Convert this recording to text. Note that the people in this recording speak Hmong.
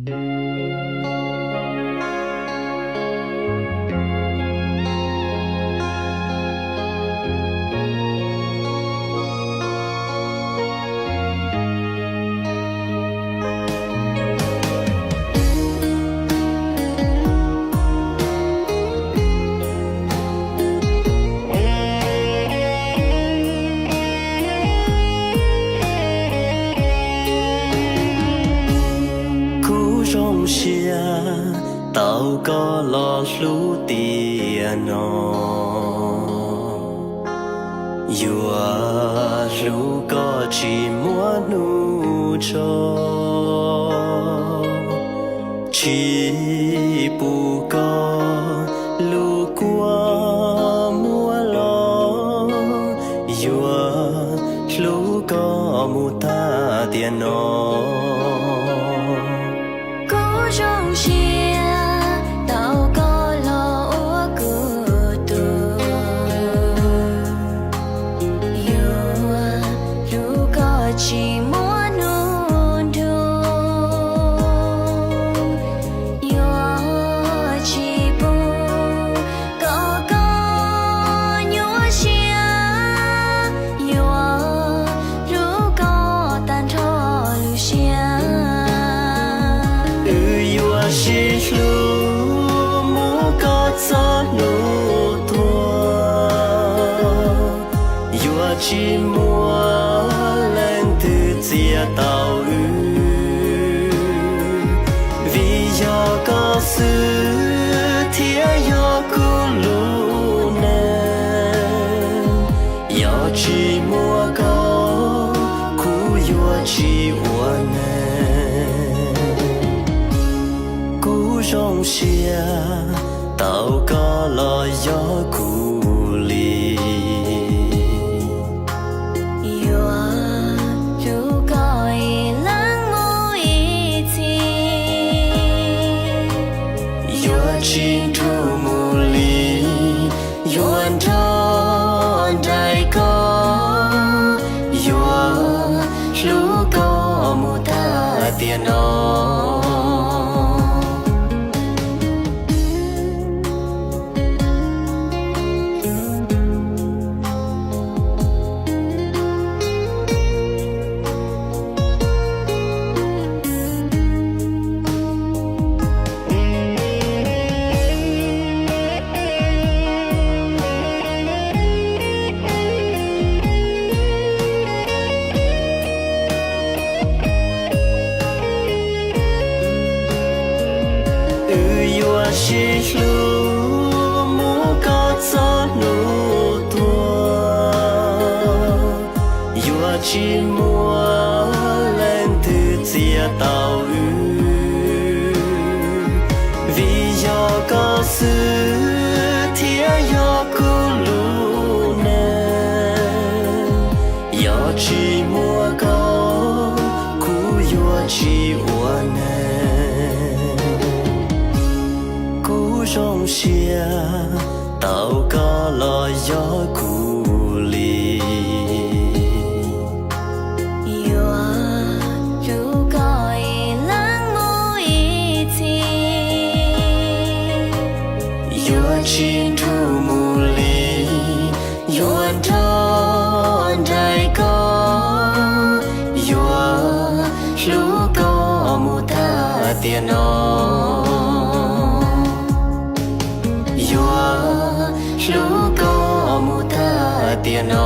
Kuv zoo siab tau koj los hlub tiam no, yuav hlub koj tsis muaj hnub tso, tsis pub koj lub kua muab los, yuav hlub koj mus tag tiam no. Kuv zoo siab tau koj los ua kuv tug, yuav hlub koj tsis muaj hnub nrug, yuav tsis pub kom koj nyuaj siab, yuav hlub koj tag nrho lub siab. Wb yuav sib hlub mus kom txog hnub tuag, yuav tsis muaj leej twg txiav tau wb, vim yog koj xwb thiaj yog kuv lub neej. Yog tsis muaj koj, kuv yuav tsis ua neeg. Kuv zoo siab tau koj los yog kuv li, yuav hlub koj ib leeg mus ib txhis, yuav tsis nrug mus li, yuav nrog nraim koj, yuav hlub koj mus tag tiam no. Wb yuav sib hlub mus kom txog hnub tuag, yuav tsis muaj leej twg txiav tau wb, vim yog koj xwb thiaj yog kuv lub neej. Yog tsis muaj koj, kuv yuav tsis ua neeg. Kuv zoo siab tau koj los yog kuv li, yuav hlub koj ib leeg mus ib txhis, yuav tsis nrug mus li, yuav nrog nraim koj, yuav hlub koj mus tag tiam no, yuav hlub koj mus tag tiam no.